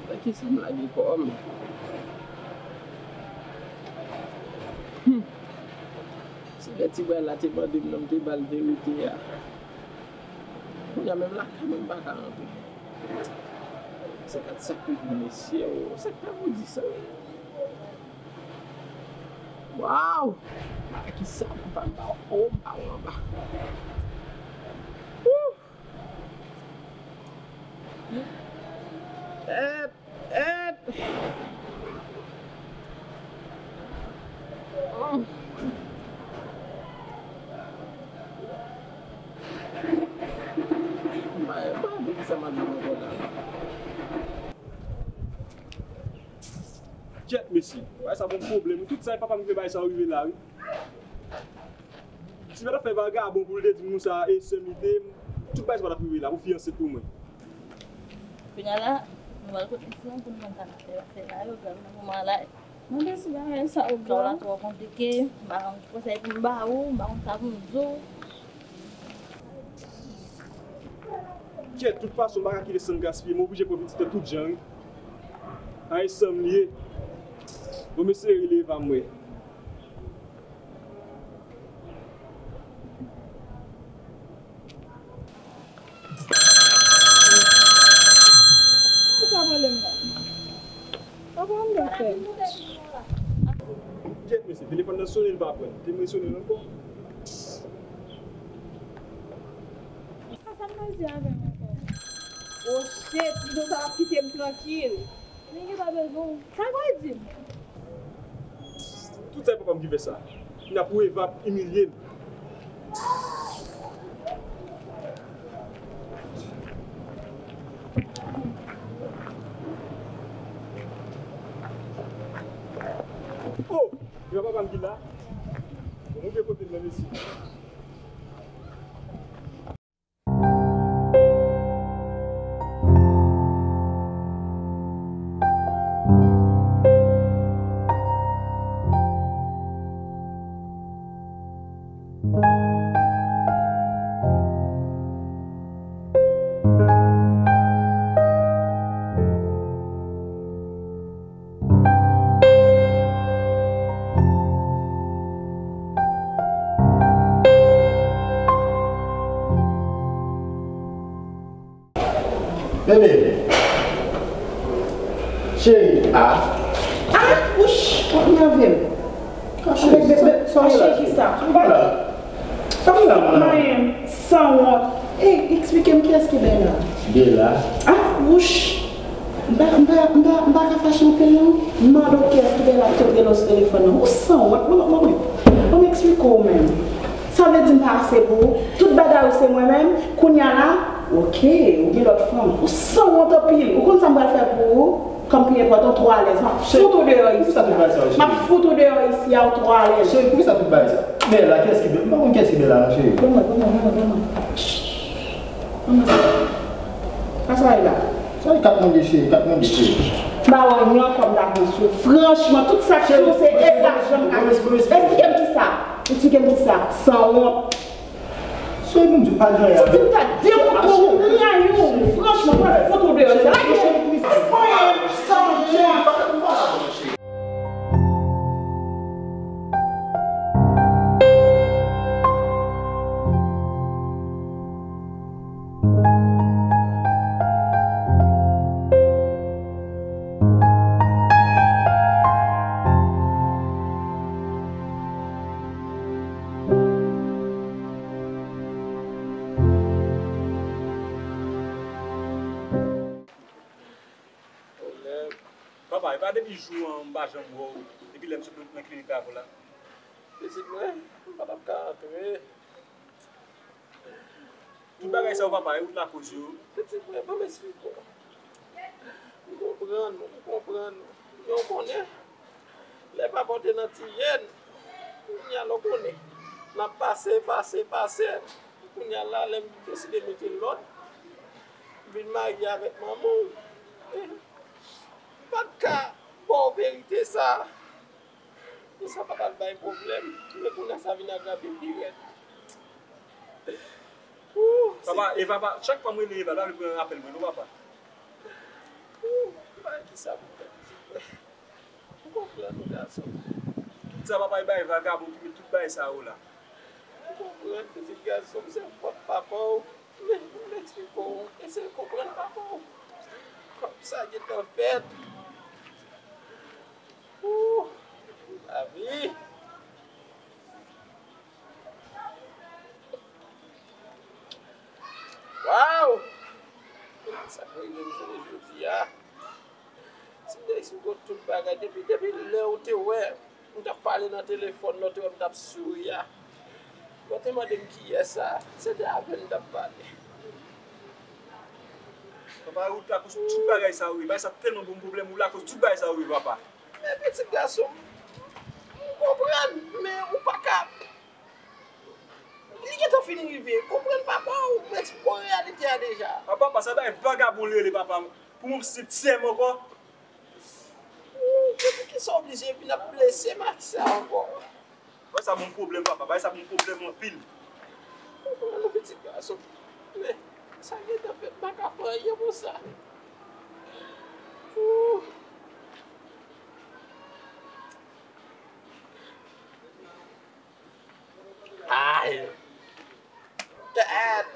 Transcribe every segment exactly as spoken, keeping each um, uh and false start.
Nan kisa m lage kò m? Hmm. Si lè ti bway la te mande m nan, m te ba l verite a. Kounye a menm lakay mwen m pa ka rantre. Senkant sak rive mesye o. Sa k fè pou di sa? Waw! Kisa m pa ba w? O, m ba w anba. Wouh! Èt! Èt! Kyèt mesye, bagay sa bon pwoblèm wi. Tout sa e papa m ki fè bagay sa yo rive la wi. Si pa t ap fè vagabon pou l te di m konsa e sè m li te, tout bagay sa pa t ap rive la pou fi ansent pou mwen. Kounye a la, nou pral kote fi an pou nou konn sa n ap fè. Paske la yo grave nan moman an la. Mande si bagay sa yo grav. Kè w la twò konplike, m pa konn ki konsèy pou m ba ou, m pa konn sa pou m di w. Kyèt, tout fason, m pa ka kite san gaspiye, m oblije pran pitit lan tout jan wi. A e san m li ye. Bon, m eseye rele Eva m wè. Kisa pwoblèm nan? Papa m ka fè. Kyèt mesye, telefòn nan sonnen, li pa pran. Te mwen sonnen ankò. Sa m pral di avè m ankò? Oh shit, Dino sa ap kite m trankil. Men li pa bezwen w. Sa l pral di m? Tout sa e papa m ki fè sa. Kounye a pou Eva ap imilye l. Oh! Eva papa m ki la. Bon, move kote l nan mesye. Bebe. Cheri. Ah. Ah, wouch, w ap nève m. Ah, cheri, sa w ye la, cheri? Sa w ye la, mwen la. Manyen m, sanwont. Ey, eksplike m kiyès ki Bella? Bella? Ah, wouch. M pa, m pa, m pa, m pa ka fache anpil non. M mande w kiyès ki Bella ki te rele w sou telefòn nan. Ou sanwont, mwen, mwen, mwen. Ban m eksplike w menm. Sa vle di m pa ase pou ou? Tout bagay ou se mwen menm? Kounye a la, oke, ou gen lòt fanm. Ou sanwont anpil. Ou konn sa m pral fè pou ou? Kòm pi enpòtan, ou twò alèz. M ap fout ou deyò isi a. M ap fout ou deyò isi a, ou twò alèz. Cheri, poukisa tout bagay sa? Bella, kiyès ki Bella? M pa konn kiyès ki Bella non, cheri. Ban mwen, ban mwen, ban mwen, ban mwen. Ban mwen sa. Sa sa ye la? Sa e kat mande, cheri, kat mande, cheri. M pa wè yon kòb m ta pran sou ou. Franchman, tout sa k sou ou se epa janm ka. Eksplike m kisa. Eksplike m kisa. Sanwont. Cheri, pou m di w pa gen anyen. Si w di m ta demoute w, rayi w, franchman, mwen fout ou deyò. Se la ki cheri, pou m di w. Sanwont. Papa, e pa depi jou an m pa janm wè w, depi lè m sot nan klinik la pou la. Pitit mwen, m pa t ap ka antre. Tout bagay sa yo, papa, e ou k lakoz yo. Pitit mwen, ban m eksplike w. M konprann ou, m konprann ou. Men w konnen, lè papa w te nan ti yèn, kounye a la w konnen, n ap pase, pase, pase. Kounye a la, lè m deside mete lòd, m vin marye avèk manman w. M pa t ka ba w verite sa. Pou sa pa t al bay pwoblèm, men kounye a sa vin agrave pi rèd. Ooh, papa, e papa, chak fwa m rele Eva, l pa vle pran apèl mwen non, papa. Ooh, m pa Sa pou fè pitit mwen. Ou konprann, gason. Tout sa papa, e bay vagabon ki met tout bagay sa yo la. Ou konprann, pitit gason m, se fòt papa w. Men, m eksplike w, eseye konprann papa w. Kòm sa gentan fèt. Ooh, lavi. Waw! Sa k rive m jounen jodi a. Ti m te eksplike w tout bagay. Depi, depi lè ou te wè m t ap pale nan telefòn, lè w te wè m t ap souri a, lè w te mande m kiyès sa, se te avè l m t ap pale. Papa, ou t lakoz tout bagay sa yo ye. Bagay sa tèlman ban m pwoblèm, ou lakoz tout bagay sa yo ye, papa. Men pitit gason m, m konprann, men ou pa ka. Li gentan fin rive. Konprann papa w, m eksplike w reyalite a deja. A papa, sa bay vagabon li rele papa m. Pou mwen se ti sè m ankò. Ooh, se poukisa w oblije vin ap blese m ak sa ankò? Bay sa ban m pwoblèm, papa. Bay sa ban m pwoblèm anpil. Konprann non, pitit gason. Men, sa gentan fèt, m pa ka fè anyen pou sa. Ooh. Ay! Tèt!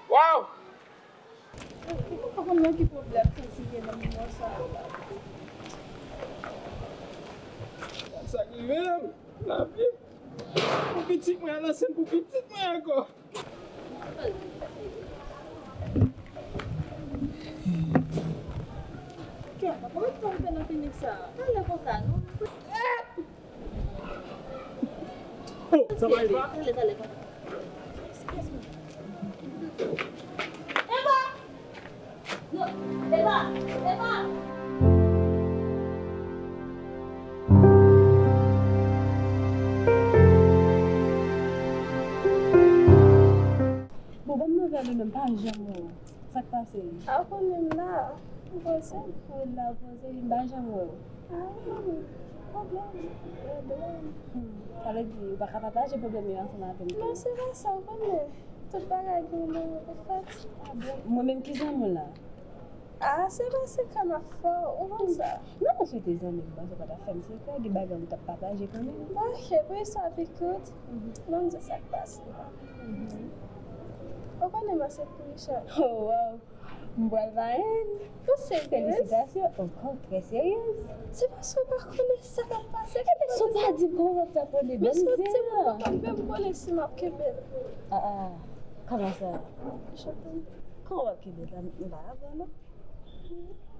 Waw! Ou pa konn nan ki pwoblèm santi ye nan moman sa a la. Sa k rive m, lavi. Pou pitit mwen, al ansent pou pitit mwen ankò. Kèt, kòman w fè nan klinik sa a? Talè konsa, non? Oh, sa va, Eva? Talè, talè, konsa. Eva! Non, Eva! Eva! Bon, ban m nouvèl ou menm, m pa janm wè w. Sa k pase? A, ou konnen m la. M poze. Ou la poze, m pa janm wè w. A, wi. Pwoblèm. Pwoblèm. Hmm. Sa vle di, ou pa ka pataje pwoblèm yo ansanm avè m tou? Non, se pa sa, ou konnen. Tout bagay gen yon moman pou fèt. A bon? Mwen menm ki zanmi w la? A, se pa sekrè m ap fè w, ou konn sa. Non, si w te zanmi m, m panse w pa t ap fè m sekrè, gen bagay ou t ap pataje kanmenm. Bon, oke, pou istwa pi kout, mhm, ban m di w sa k pase. Mhm. Ou konnen m ansent pou Richard. Oh, waw! M pral marenn. Ou serye? Felisitasyon. Ankò, trè seryez. Se paske w pa konnen sa k ap pase. Ebyen, si w pa di m, kòman w ap fè konnen? Men si w di m, ou pa menm konnen si m ap kenbe l. Ah, ah. Kòman sa? Kòman w ap kenbe l la? M pa avè w, non.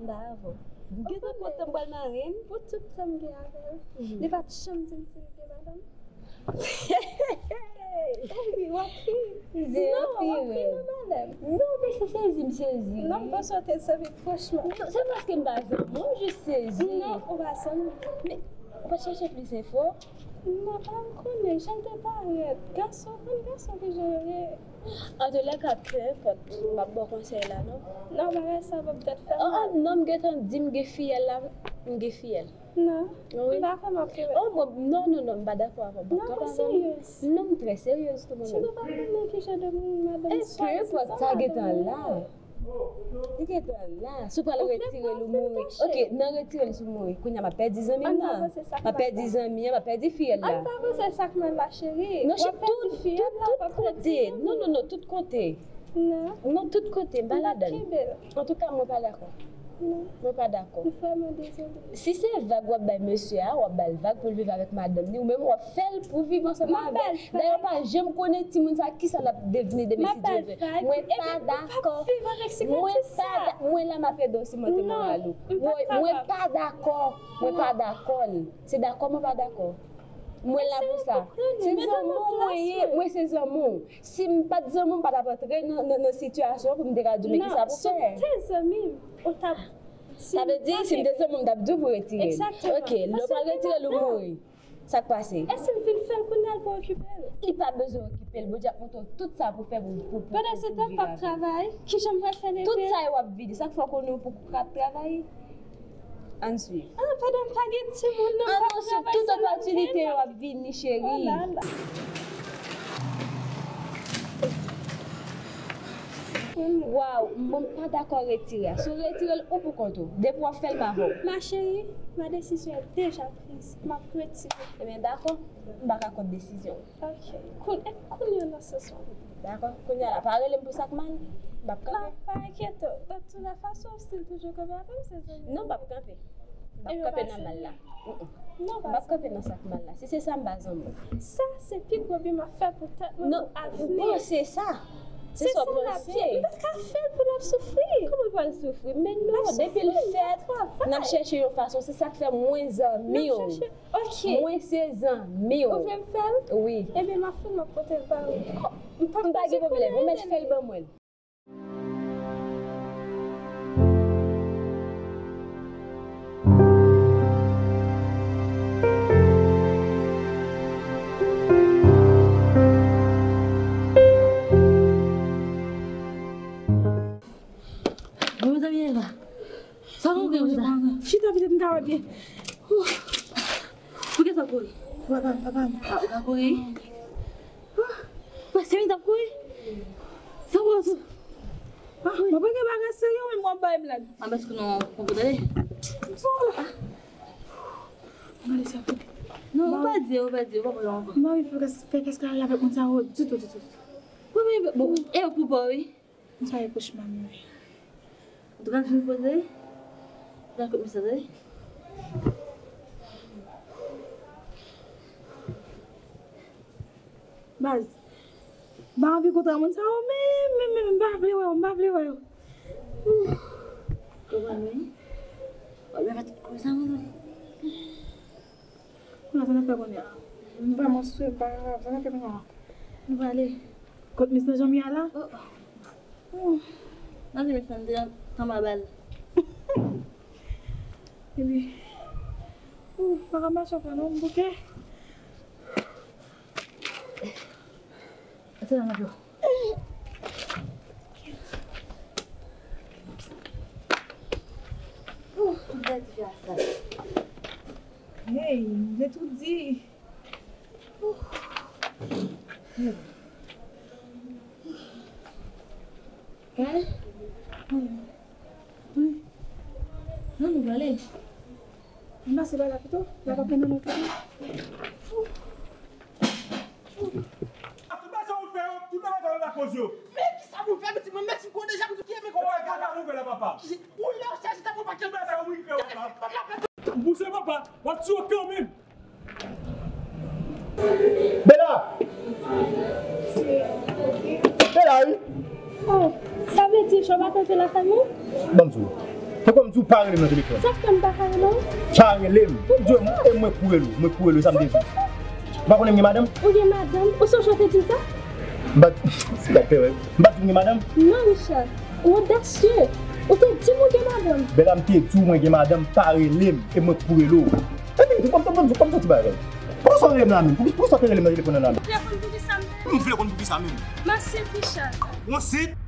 M pa avè w. M gentan kontan m pral marenn. Pou tout tan m gen avè l, mhm, li pa t janm di m si l gen madanm. Epi w ap ri. Non, w ap ri nan malè m. Non, men se sezi m sezi. Non, m panse w te sezi, franchman. Non, se paske m pa zanmi w, m jis sezi. Non, ou pa zanmi m. Men, ou pa t chèche plis enfo? Non, pa m konnen, jan l te parèt. Gason, konn gason ki jan yo ye. Antoulèka, peu importe, m p ap ba w konsèy la, non. Non, bagay sa p ap dèt fè m mal. Oh, oh, non, m gentan di m gen fiyèl la, m gen fiyèl. Non. Wi. M pa kwè m ap rive. Oh, bon, non, non, non, m pa dakò avè w. Non, mwen seryez. Non, m trè seryez tou mwen menm. Si nou pa konnen ki jan de moun madanm sa, se sa madanm mwen. Peu importe, sa gentan la. Li gentan la. Si w pral retire l ou mouri. Ok, nan retire l si w mouri. Kounye a m ap pèdi zanmi m nan. M ap pèdi zanmi an, m ap pèdi fiyèl la. Ann pa panse sa k mal la, cheri. Non, w ap pèdi fiyèl la, w ap pèdi zanmi an. Non, non, non, tout kote. Non. Non, tout kote, m pa ladan l. Antouka, mwen pa dakò. Non. Mwen pa dakò. M vrèman dezole. Si se vag w ap bay mesye a, w ap ba l vag pou l viv avèk madanm li, ou menm w ap fè l pou viv ansanm avè l. Dayè, w pa janm konnen timoun sa kisa l ap devni demen, si Dye vle. Mwen pa dakò. Mwen pa da-, mwen la m ap ede w simante moral ou. Woy, mwen pa dakò. Mwen pa dakò l. Se dakò mwen pa dakò. Mwen la pou sa. Se zanmi w mwen ye, mwen se zanmi w. Si m pa t zanmi w, m pa t ap antre nan, nan, nan sitiyasyon pou m te ka di w men kisa pou fè. Non, si w te zanmi m, ou t ap di m pase. Sa vle di, si m te zanmi w, m t ap di w pou retire l. Egzakteman. Ok, lè w pral retire l, ou mouri. Sa k pase? E si m fin fè l kounye a, l pou okipe l? Li pa bezwen okipe l. Bondye ap montre w tout sa pou fè pou, pou, pou, pou, pou viv avè l. Pandan se tan, m p ap travay. Kijan m pral fè leve? Tout sa yo w ap vide. Sa k fè w konnen w poko ka ap travay? Ann swiv. Ah, pandan m pa gen timoun nan, m p ap travay sèlman. Tout opòtinite yo ap vini, cheri. Oh la la. Waw, m pa dakò retire a. Si w retire l, ou pou kont ou. Depi w ap fè l, m avè w. Ma chérie, ma décision est déjà prise. M ap retire. Ebyen, dakò. M pa ka kont desizyon w. Ok. Koun-, e kounye a nan sans mwen. Dakò. Kounye a la, pa rele m pou sa k mal. M p ap kanpe. Pa enkyete w. De toute façon, w still toujou kanpe avè m, se zanmi. Non, m p ap kanpe. M p ap kanpe nan mal la. Mm, mm. M p ap kanpe nan sa k mal la. Si se sa, m pa zanmi w. Sa, se pi gwo bi m ap fè pou tèt mwen, pou avni. Non, ou panse sa. Se sa w panse. M pa ka fè l pou l ap soufri. Kòman l pral soufri? Men non, depi l fèt, n ap chèche yon fason. Se sa k fè mwen zanmi w. Ok. Mwen se zanmi w. Ou vle m fè l? Wi. Ebyen, m ap fè l, m ap pote l ba ou. M pa gen pwoblèm. Ou mèt fè l ban mwen. Bon, mezanmi, Eva. Sa w gen konsa? Chita pitit m ka wè byen. Poukisa w kouri? Papa m, papa m. Ah, ou ka kouri? Wè, se mwen t ap kouri. Sa w kouri? Ah, mwen pa gen bagay serye, men mwen bay blag. Ah, paske nou konprann tande. Gade sa. Non, ou pa di, ou pa di, ou pa pran ankò. Mwen pa fè kès, fè kès kare avèk moun sa yo ditou, ditou, ditou. Wi, men, bon, e yo pou pa w, wi. Sa e kòchma m ye. Ou t ka fin poze? Dakò, mesye, tande. Baz, m pa anvi kontre moun sa yo, men, men, men, m pa vle wè yo, m pa vle wè yo. Ou konprann mwen? W ap byen fè tout koze sa, mwen. Kounye a, sa n ap fè kounye a? M vrèman sou, m pa, sa n ap fè kounye a? Nou prale. Kot mis nan janm ye a la? Oh, oh. Oh. Nan di mis nan, m te anba bal. Epi, oh, m pa ka mache ankò non, m bouke. Ase la, m ap yo. Ouh, m pèdi fè a sa. Hey, m vle tou di. Ouh. Hey. Gade. Wi. Non, nou prale. M pase pa la pito. La pa pran nan men pito. Tout bagay sa ou fè yo, tout bagay sa ou lakoz yo. Men kisa pou fè, pitit mwen, mèsi pou deja, pou tout ki eme kòman. Kaka ou fè la, papa. Ou la chèche ta pou pa kèm. Tout bagay sa ou fè yo, papa. Ou pouse, papa, w ap tiye w kanmenm. Bela! Bela, wi. Oh, sa vle di, Chòba kanpe lakay mwen? Ban m di w. Se kòm di w pa rele m nan telefòn. Sa fè m pa ka rele w? Pa rele m. M di w, e mwen pou rele w, mwen pou rele w, sa m te di w. Ou pa konnen m gen madanm? Ou gen madanm? Ou sonje w te di m sa? M pa, m pa di w m gen madanm? Non, Richard. Ou odasye. Ou te di m ou gen madanm. Bela, m te di w mwen gen madanm, pa rele m, e mwen pou rele w. Epi, kòm, kòm, kòm, kòm sa ti bagay. Poukisa w rele m la menm? Poukisa w te rele m nan telefòn nan la menm? M vle konn poukisa m rele. M vle konn poukisa menm. M ansent, Richard. Ou ansent?